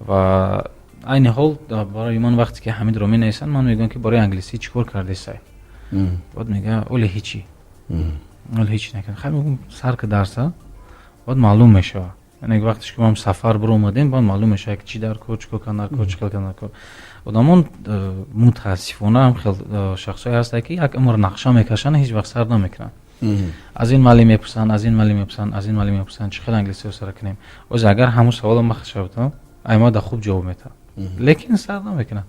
ва айни ҳол барои ман вақте ки ҳаминро менависанд, ман мегӯям, ки барои англисӣ чӣ кор кардесай? Баъд мега: «Оле ҳичи, оле ҳичи накардам». Хай, мегӯм, сар ки дарса, баъд маълум мешавад. Яъне вақтеш ки мо сафар биромадем, баъд маълум мешавад, ки чӣ дар кор, чӣ кор кардан дар кор, чӣ кор кардан дар кор. Одамон мутаассифона ҳам хел шахсҳое ҳастанд, ки як умр нақша мекашанд, ҳеҷ вақт сар намекунанд. Аз ин маълим мепурсанд, аз ин маълим мепурсанд, аз ин маълим мепурсанд, чӣ хел англисиро сар кунем. Оз агар ҳамун саволо махшавтам, аймада хуб ҷавоб метаҳад, лекин сар намекунад.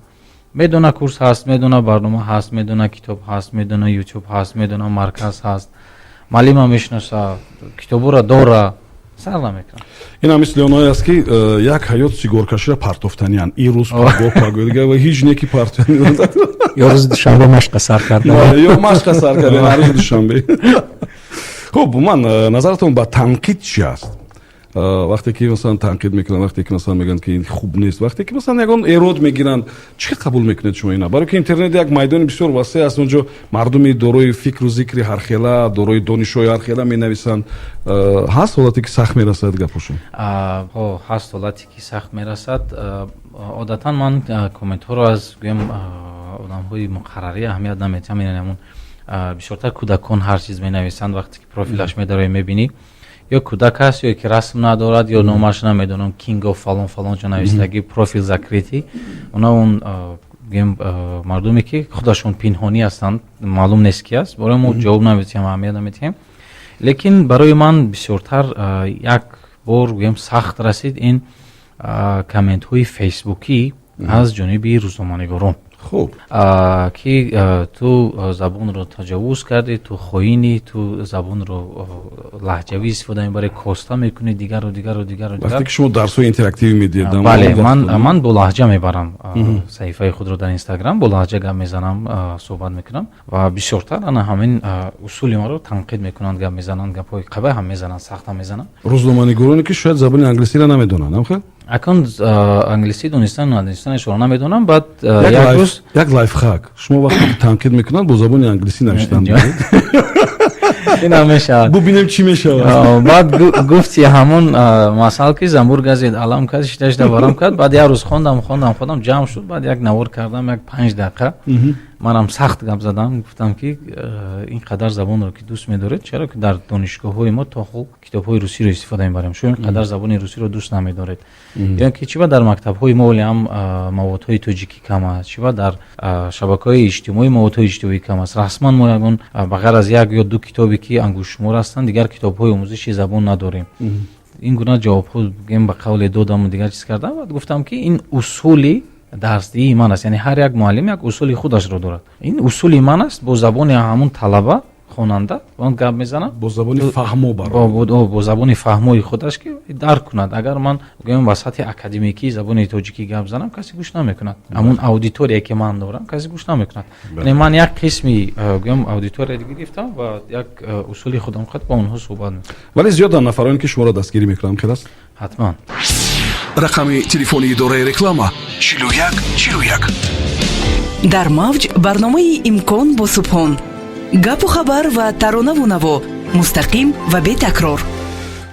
Медона, курс ҳаст, медона, барнома ҳаст, медона, китоб ҳаст, медона, Ютуб ҳаст, медона, марказ ҳаст, маълима мешиноса, китобуро дора, сар намекунад. Ин ҳам мисли оное аст, ки як ҳаёт сигоркаширо партофтаниян, ин рӯз, паго, паго дига, ва ҳеҷ неки партофтани. Ё рӯзи душанбе машқа сар карда. Ё машқа сар карда рӯзи душанбе. Хуб, ман назаратон ба танқид чи аст? Вақте ки, масалан, танқид мекунанд, вақте ки, масалан, мегӯянд, ки ин хуб нест, вақте ки, масалан, ягон эрод мегиранд, чӣ қабул мекунед шумо ина? Барои ки интернет як майдони бисёр васеъ аст, онҷо мардуми дорои фикру зикри ҳархела, дорои донишҳои ҳархела менависанд. Ҳаст ҳолате, ки сахт мерасад гапошон? Ҳаст ҳолате, ки сахт мерасад. Одатан ман комментҳоро аз, гӯем, одамҳои муқаррарӣ аҳамият наметиҳам. Яъне ҳамун бисёртар кӯдакон ҳар чиз менависанд. Вақте ки профилаш медарои, мебинӣ, ё кӯдак аст, ё ки расм надорад, ё номаш намедонам, king of фалон фалон ҷо нависдаги, профил закрытый. Она он, гӯем, мардуме, ки худашон пинҳонӣ ҳастанд, маълум нест ки аст, барои мо ҷавоб наметиҳем, аҳамият наметиҳем. Лекин барои ман бисёртар як бор, гӯем, сахт расид ин комментҳои фейсбукӣ аз ҷониби рӯзноманигорон, хуб ки ту забонро таҷовуз кардӣ, ту хоинӣ, ту забонро лаҳҷавӣ истифода мебарӣ, коста мекунӣ, дигару дигару дигару. Вақте ки шумо дарсҳои интерактивӣ медиҳед. Бале, ман бо лаҳҷа мебарам саҳифаи худро дар Инстаграм, бо лаҳҷа гап мезанам, суҳбат мекунам ва бисёртар ана ҳамин усули маро танқид мекунанд, гап мезананд, гапҳои қабаҳ ҳам мезананд, сахт ҳам мезананд. Рӯзноманигороне, ки шояд забони англисиро намедонанд, амхел? Акун англисӣ донистан надонистанашро намедонам. Баъд як рӯз Як лайфхак: шумо вақте ки танқид мекунанд, бо забони англисӣ навиштан. Инам мешавад. Бубинем, чӣ мешавад. Баъд гуфти ҳамон масал, ки замбур газид, алам кард, шита шита барам кард. Баъд як рӯз хондам, хондам, хондам, ҷамъ шуд. Баъд як навор кардам, як 5 дақиқа. Манам сахт гап задам, гуфтам, ки ин қадар забонро ки дӯст медоред, чаро ки дар донишгоҳҳои мо то ҳол китобҳои русиро истифода мебарем? Шумо ин қадар забони русиро дӯст намедоред, ё ки чӣ ба дар мактабҳои мо оле ҳам маводҳои тоҷикӣ кам аст? Чӣ ба дар шабакаҳои иҷтимоӣ маводҳои иҷтимоӣ кам аст? Расман мо ягон, ба ғайр аз як ё ду китобе, ки ангуштшумор ҳастанд, дигар китобҳои омӯзиши забон надорем. Ин гуна ҷавобҳо, гӯем, ба қавле додаму дигар чиз кардам. Баъд гуфтам, ки ин усули дарсдиҳии ман аст. Яъне ҳар як муаллим як усули худашро дорад. Ин усули ман аст, бо забони ҳамун талаба, хонанда он гап мезанам. Бо забони фаҳмо. Бо забони фаҳмои худаш, ки дарк кунад. Агар ман, гӯем, ба сатҳи академикии забони тоҷикӣ гап занам, касе гӯш намекунад. Ҳамун аудитория, ки ман дорам, касе гӯш намекунад. Яъне ман як қисми, гӯем, аудитория гирифтам ва як усули худам қад бо онҳо суҳбат мекунам. Вале зиёданд нафароне, ки шуморо дастгирӣ мекунанд, хел аст? Ҳатман. Рақами телефони идораи реклама: 41 41. Дар мавҷ барномаи «Имкон» бо Субҳон. Гапу хабар ва таронаву наво мустақим ва бетакрор.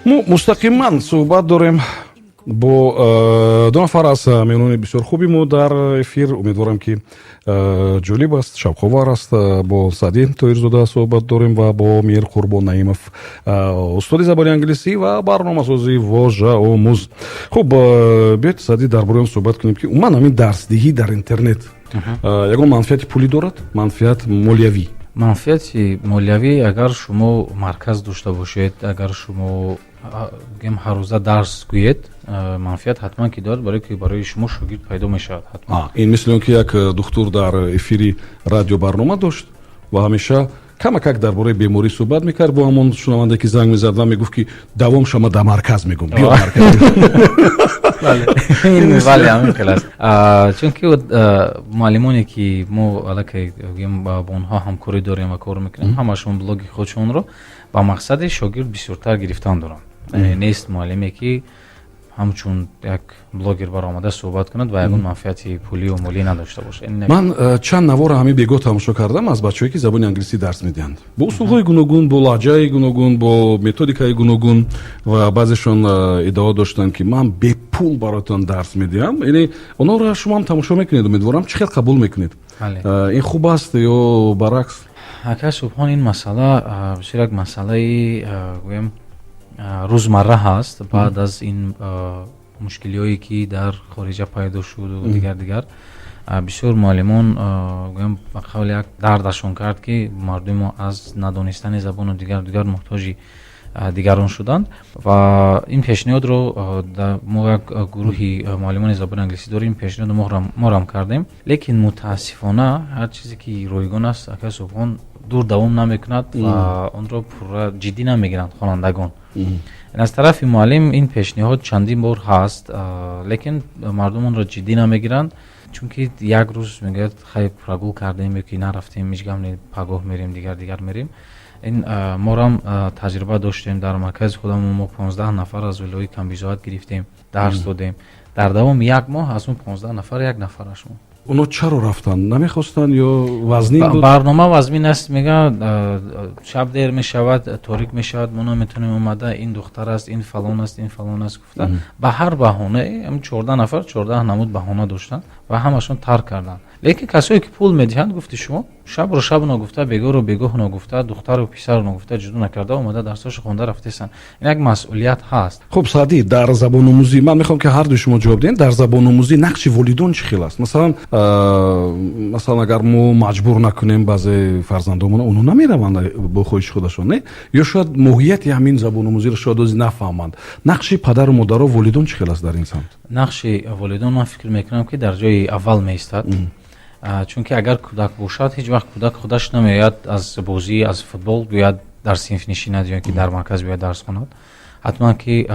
Мо мустақиман суҳбат дорем. Бо ду нафар аз меҳмонони бисёр хуби мо дар эфир. Умедворам, ки ҷолиб аст, шавқовар аст. Бо Саъдӣ Тоирзода суҳбат дорем ва бо Мир Қурбон Наимов, устоди забони англисӣ ва барномасози Вожаомӯз. Хуб, биёед, Саъдӣ, дар бораи он суҳбат кунем, ки умуман ҳамин дарсдиҳӣ дар интернет ягон манфиати пулӣ дорад, манфиат молиявӣ? Манфиати молиявӣ, агар шумо марказ дошта бошед, агар шумо, гӯем, ҳаррӯза дарс гӯед, манфиат ҳатман ки дорад, барое ки барои шумо шогирд пайдо мешавад ҳатман. Ин мисли он ки як духтур дар эфири радио барнома дошт ва ҳамеша камакак дар бораи беморӣ суҳбат мекард бо ҳамон шунаванде, ки занг мезад, ва мегуфт, ки давом шама дар марказ мегӯм, биё марказ. Бале, ҳамин хел аст, чунки муаллимоне, ки мо аллакай, гӯем, бо онҳо ҳамкорӣ дорем ва кор мекунем, ҳамашон блоги худшонро ба мақсади шогирд бисёртар гирифтан доранд. Нест муаллиме, ки ҳамчун як блогер баромада суҳбат кунад ва ягон манфиати пулию молӣ надошта бошад. Ман чанд навора ҳамин бегоҳ тамошо кардам аз бачаҳое, ки забони англисӣ дарс медиҳанд бо усулҳои гуногун, бо лаҳҷаи гуногун, бо методикаи гуногун, ва баъзешон иддао доштанд, ки ман бепул бароятон дарс медиҳам. Яъне онҳоро шумо ҳам тамошо мекунед, умедворам. Чӣ хел қабул мекунед? Ин хуб аст ё баръакс? Ака Субҳон, ин масъала бисёр як масъалаи, гӯем, рӯзмарра ҳаст. Баъд аз ин мушкилиҳое, ки дар хориҷа пайдо шуду дигар, бисёр муаллимон, гӯям, ба қавли як дардашон кард, ки мардуми мо аз надонистани забону дигар муҳтоҷи дигарон шуданд. Ва ин пешниҳодро мо як гурӯҳи муаллимони забони англисӣ дорем, пешниҳодро морам кардем, лекин мутаассифона ҳар чизе ки ройгон аст, ака Субҳон, дур давом намекунад ва онро пурра ҷиддӣ намегиранд хонандагон. Аз тарафи муаллим ин пешниҳод чандин бор ҳаст, лекин мардум онро ҷиддӣ намегиранд, чунки як рӯз мегӯяд, хай, прогул кардем ё ки нарафтем, ҳеҷ гап не, пагоҳ мерем, дигар мерем. Ин морам таҷриба доштем. Дар маркази худамон мо 15 нафар аз оилаҳои камбизоат гирифтем, дарс додем. Дар давоми як моҳ аз он 15 нафар як нафараш монд. Онҳо чаро рафтанд? Намехостанд ё вазнин буд? Барнома вазмин аст, мегӯяд, шаб дер мешавад, торик мешавад, мо наметавонем омада, ин духтар аст, ин фалон аст, ин фалон аст, гуфта ба ҳар баҳонае, 14 нафар 14 намуд баҳона доштанд ва ҳамашон тарк карданд. Лекин касое, ки пул медиҳанд, гуфти шумо, шабро шаб ногуфта, бегоҳро бегоҳ ногуфта, духтару писарро ногуфта, ҷудо накарда, омада, дарсҳошо хонда рафтесанд. Ин як масъулият ҳаст. Хуб, Саъдӣ, дар забономӯзӣ ман мехоҳам, ки ҳардуи шумо ҷавоб диҳем, дар забономӯзӣ нақши волидон чӣ хел аст? Масалан, агар мо маҷбур накунем баъзе фарзандонмона, онҳо намераванд бо хоҳиши худашон, не? Ё шояд моҳияти ҳамин забономӯзиро шояд ози нафаҳманд. Нақши падару модаро, волидон чӣ хел аст дар ин самт? Нақши волидон, ман фикр мекунам, ки дар ҷои аввал меистад, чунки агар кӯдак бошад, ҳеҷ вақт кӯдак худаш намеояд аз бозӣ, аз футбол биёяд дар синф нишинад ё ки дар марказ биёяд дарс хонад. Ҳатман ки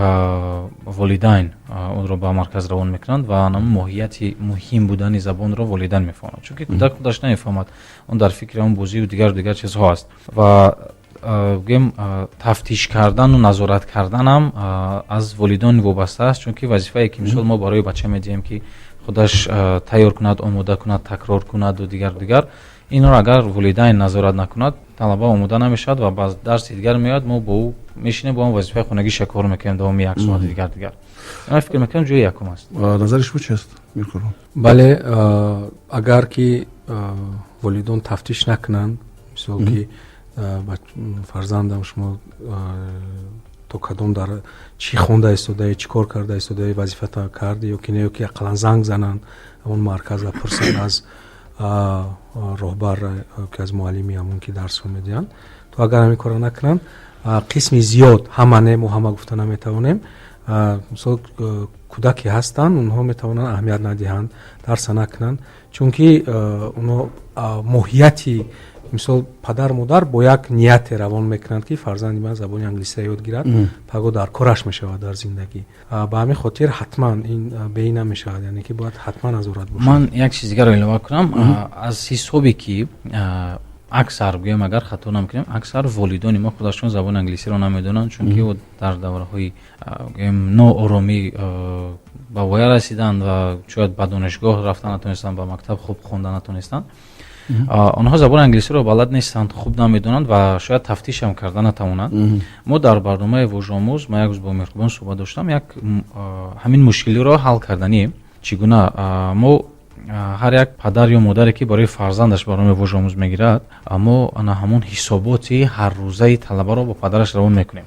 волидайн онро ба марказ равон мекунанд ва моҳияти муҳим будани забонро волидайн мефаҳманд, чунки кӯдак худаш намефаҳмад, он дар фикри он бозию дигар чизҳо аст. Ва, гӯем, тафтиш кардану назорат карданам аз волидон вобаста аст, чунки вазифае, ки мисол мо барои бача медиҳем, ки худаш тайёр кунад, омода кунад, такрор кунаду дигар, инро агар волидайн назорат накунад, талаба омода намешавад ва ба дарси дигар меояд, мо бо ӯ мешинем, бо он вазифаи хонагиша кор мекунем давоми як соати дигар. Ман фикр мекунам, ҷои якум аст. Назари шумо чи аст, Мирқурбон? Бале, агар ки волидон тафтиш накунанд, мисол ки фарзандам, шумо то кадом дар чӣ хонда истодаӣ, чӣ кор карда истодаӣ, вазифата карди ё ки не, ё ки ақаллан занг зананд ҳамон марказ ва пурсанд аз роҳбар, ки аз муаллими ҳамон, ки дарсро медиҳанд, то агар ҳамин корро накунанд, қисми зиёд, ҳама не, мо ҳама гуфта наметавонем, мисол, кӯдаке ҳастанд, онҳо метавонанд аҳамият надиҳанд, дарса накунанд, чунки онҳо моҳияти, мисол, падар модар бо як нияте равон мекунанд, ки фарзанди ман забони англисиро ёд гирад, паго дар кораш мешавад дар зиндагӣ. Ба ҳамин хотир ҳатман ин беин намешавад, яъне ки бояд ҳатман назорат бошад. Ман як чиз дигарро илова кунам. Аз ҳисобе ки аксар, гӯем, агар хато намекунем, аксар волидони мо худашон забони англисиро намедонанд, чунки дар давраҳои, гӯем, нооромӣ ба воя расиданд ва шояд ба донишгоҳ рафта натонистанд, ба мактаб хуб хонда натонистанд. Онҳо забони англисиро балад нестанд, хуб намедонанд ва шояд тафтишам карда натавонанд. Мо дар барномаи Вожаомӯз, ман як рӯз бо Меҳрубон суҳбат доштам, як ҳамин мушкилиро ҳал карданием. Чӣ гуна? Мо ҳар як падар ё модаре, ки барои фарзандаш барномаи Вожаомӯз мегирад, мо ана ҳамон ҳисоботи ҳаррӯзаи талабаро бо падараш равон мекунем.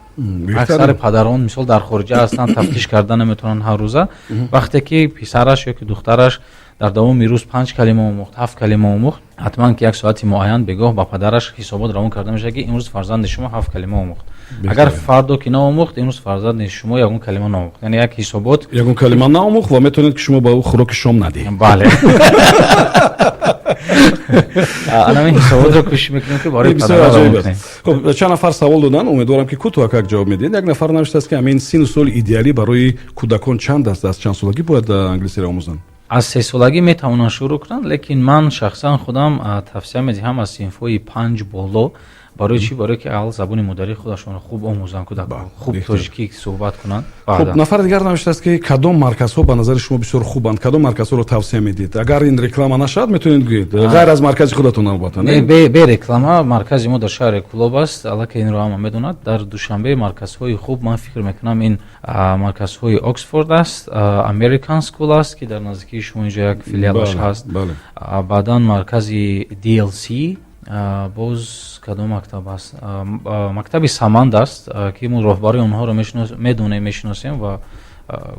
Аксари падарон, мисол, дар хориҷа ҳастанд, тафтиш карда наметавонанд ҳаррӯза. Вақте ки писараш ё ки духтараш дар давоми рӯз панҷ калима омӯхт, ҳафт калима омӯхт, ҳатман ки як соати муайян бегоҳ ба падараш ҳисобот равон карда мешавад, ки имрӯз фарзанди шумо ҳафт калима омӯхт. Агар фардо ки наомӯхт, имрӯз фарзанди шумо ягон калима наомӯхт, яъне як ҳисобот. Ягон калима наомӯхт ва метавонед, ки шумо ба ӯ хӯроки шом надиҳед. Бале, анамин ҳисоботро кӯшиш мекунем, ки барои падарон равон кунем. Хуб, чанд нафар савол доданд, умедворам, ки кӯтоҳакак ҷавоб медиҳед. Як нафар навиштааст, ки ҳамин синну соли идеалӣ барои кӯдакон чанд аст, аз чанд солагӣ бояд англисиро омӯзанд? Аз 3 солагӣ метавонанд шурӯъ кунанд, лекин ман шахсан худам тавсия медиҳам аз синфҳои 5 боло. Барои чӣ? Барое ки аввал забони модарии худашонро хуб омӯзанд кӯдакон, хуб тоҷикӣ суҳбат кунанд. Хуб, нафари дигар навиштааст, ки кадом марказҳо ба назари шумо бисёр хубанд, кадом марказҳоро тавсия медиҳед? Агар ин реклама нашавад, метавонед гӯед, ғайр аз маркази худатон, албатта. Бе реклама, маркази мо дар шаҳри Кӯлоб аст, аллакай инро ҳама медонад. Дар Душанбе марказҳои хуб, ман фикр мекунам, ин марказҳои Оксфорд аст, American School аст, ки дар наздикии шумо инҷо як филиалаш ҳаст, баъдан маркази DLC. Боз кадом мактаб аст? Мактаби Саманд аст, ки мо роҳбари онҳоро медонем, мешиносем ва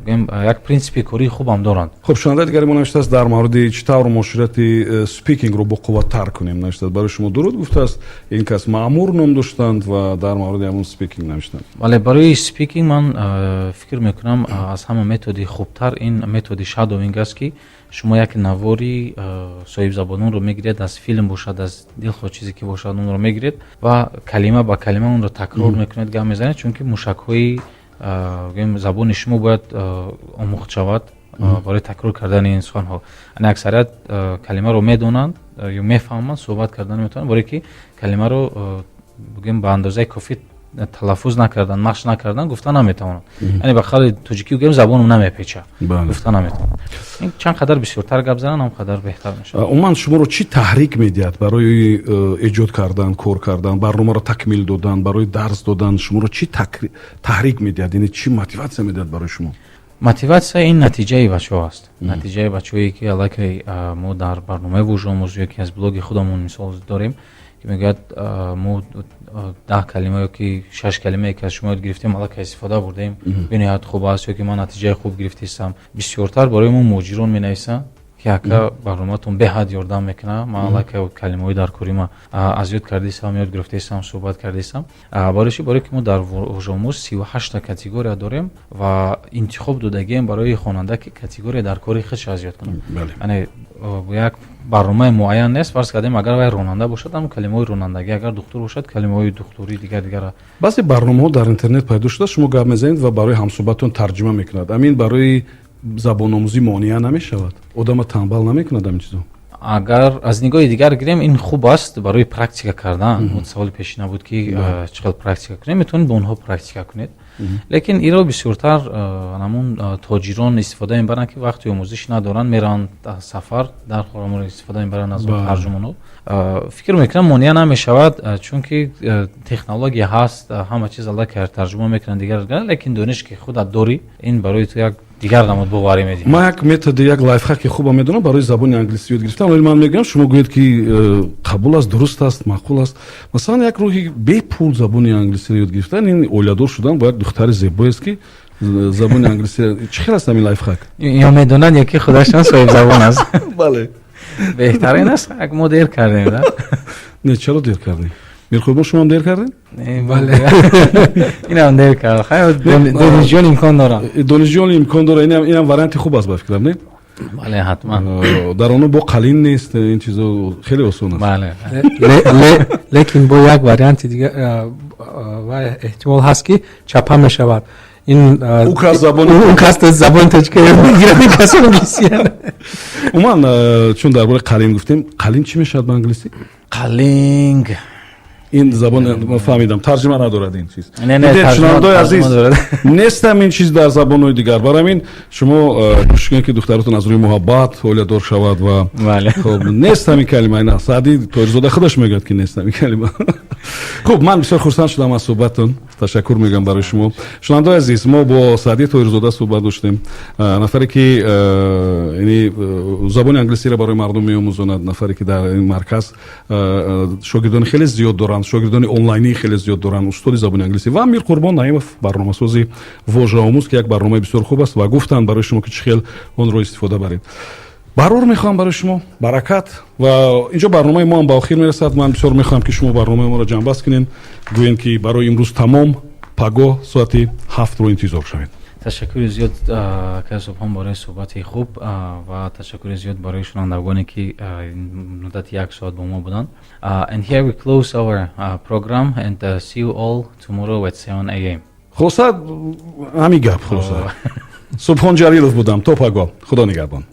як принсипи кории хубам доранд. Хуб, шунавандаи дигари мо навиштааст дар мавриди чӣ тавр муоширати speaking ро боқувваттар кунем. Навиштааст, барои шумо дуруд гуфтааст, ин кас Маъмур ном доштанд ва дар мавриди ҳамон speaking навиштанд. Бале, барои speaking ман фикр мекунам, аз ҳама методи хубтар ин методи shadowing аст, ки шумо як навори соҳибзабононро мегиред, аз филм бошад, аз дилхоҳ чизе ки бошад, онро мегиред ва калима ба калима онро такрор мекунед, гап мезанед, чунки мушакҳои забони шумо бояд омӯхт шавад барои такрор кардани ин суханҳо. Яъне аксарият калимаро медонанд ё мефаҳманд, суҳбат кардан наметавонанд, барое ки калимаро, бигӯем, ба андозаи кофӣ талаффуз накардан, машқ накардан, гуфта наметавонанд. Яъне ба қавли тоҷикӣ гӯем, забоном намепеча, гуфта наметавонанд. Чанд қадар бисёртар гап зананд, ҳам қадар беҳтар мешавад. Умуман, шуморо чӣ таҳрик медиҳад барои эҷод кардан, кор кардан, барномаро такмил додан, барои дарс додан? Шуморо чӣ таҳрик медиҳад, яъне чӣ мотиватсия медиҳад барои шумо? Мотиватсия ин натиҷаи бачаҳо аст, натиҷаи бачаҳое, ки аллакай мо дар барномаи Вожаомӯз ё ки аз блоги худамон мисол дорем, ки мегӯяд, мо 10 калима ё ки шаш калимае, ки аз шумо ёд гирифтем, аллакай истифода бурдем, бениҳоят хуб аст, ё ки ман натиҷаи хуб гирифтаистам. Бисёртар барои мо муҳоҷирон менависанд, ки ака, барномаатон беҳад ёрдам мекунад, ман аллакай калимаҳои дар корима аз ёд кардаистам, ёд гирифтаистам, суҳбат кардаистам. Барои чӣ? Барое ки мо дар Вожаомӯз 38-та категория дорем ва интихоб додагием барои хонанда, ки категория дар кори худш аз ёд кунад. Яъне як барномаи муайян нест. Фарз кардем, агар вай ронанда бошад, ҳам калимаҳои ронандагӣ, агар духтур бошад, калимаҳои духтурӣ, дигар дигара. Баъзе барномаҳо дар интернет пайдо шуда, шумо гап мезанед ва барои ҳамсӯҳбатон тарҷума мекунад. Амин барои забономӯзӣ монеа намешавад? Одама танбал намекунад ҳамин чизо? Агар аз нигоҳи дигар гирем, ин хуб аст барои практика кардан. Саволи пешина буд, ки чӣ хел практика кунем. Метавонед бо онҳо практика кунед, лекин инро бисёртар ҳамун тоҷирон истифода мебаранд, ки вақти омӯзиш надоранд, мераванд сафар, дар ҳамонро истифода мебаранд аз он тарҷумонҳо. Фикр мекунам, монеа намешавад, чунки технология ҳаст, ҳама чиз аллакай тарҷума мекунанд, дигар, лекин дониш, ки худат дорӣ, ин барои ту як дигар намуд боварӣ медиҳад. Ман як методи, як лайфхаки хуба медонам барои забони англисӣ ёд гирифтан, вале ман мегӯям, шумо гӯед, ки қабул аст, дуруст аст, маъқул аст. Масалан, як роҳи бепул забони англисиро ёд гирифтан ин оиладор шудан бо як духтари зебоест, ки забони англисӣ. Чӣ хел аст ҳамин лайфхак? Ё медонанд, ё ки худашон соҳибзабон аст. Бале. Беҳтарин аст. Як мо дер кардем. Не, чаро дер кардем? Мирқурбон, шумоам дер кардем? Бале, инам дер кард. Хайр, донишҷӯён имкон доранд. Донишҷӯён имкон доранд. Инам варианти хуб аст, ба фикрам, не? Бале, ҳатман. Дар оно бо қалин нест, ин чизо хеле осон аст. Бале. Лекин бо як варианти дигар ва эҳтимол ҳаст, ки чапа мешавад. Ин ӯ кас забони ӯ кас забони тоҷика мегирад, ин кас англисия. Умуман, чун дар бораи қалин гуфтем, қалин чӣ мешавад ба англисӣ? Қалинг. Ин забон, ман фаҳмидам, тарҷима надорад ин чиз. Не, шунавандаои азиз, тарҷума дорад. Нестам ин чиз дар забонҳои дигар. Барои ҳамин шумо кӯшиш кунед, ки духтаратон аз рӯи муҳаббат оиладор шавад ва Бале. Хуб, нест ҳамин калима. Ина Саъди Тоҳирзода худаш мегӯяд, ки нест ҳамин калима. Хуб, ман бисёр хурсанд шудам аз суҳбаттон, ташаккур мегӯям барои шумо. Шунавандаои азиз, мо бо Саъди Тоҳирзода суҳбат доштем, нафаре ки яъне забони англисиро барои мардум меомӯзонад, нафаре ки дар ин марказ шогирдони хеле зиёд доранд, шогирдони онлайнии хеле зиёд доранд, устоди забони англисӣ, ва Мирқурбон Наимов, барномасози Вожаомӯз, ки як барномаи бисёр хуб аст ва гуфтанд барои шумо, ки чӣ хел онро истифода баред. Барор мехоҳам барои шумо, баракат. Ва инҷо барномаи мо ҳам ба охир мерасад. Ман бисёр мехоҳам, ки шумо барномаи моро ҷамъбаст кунед, гӯем, ки барои имрӯз тамом, пагоҳ соати 7-ро интизор шавед. Ташаккури зиёд, акай Субҳон, барои суҳбати хуб ва ташаккури зиёд барои шунавандагоне, ки муддати як соат бо мо буданд. And here we close our program and see you all tomorrow at 7 a.m. Хулоса, ҳамин гап. Хулоса, Субҳон Ҷалилов будам. То пагоҳ, худо нигаҳбон.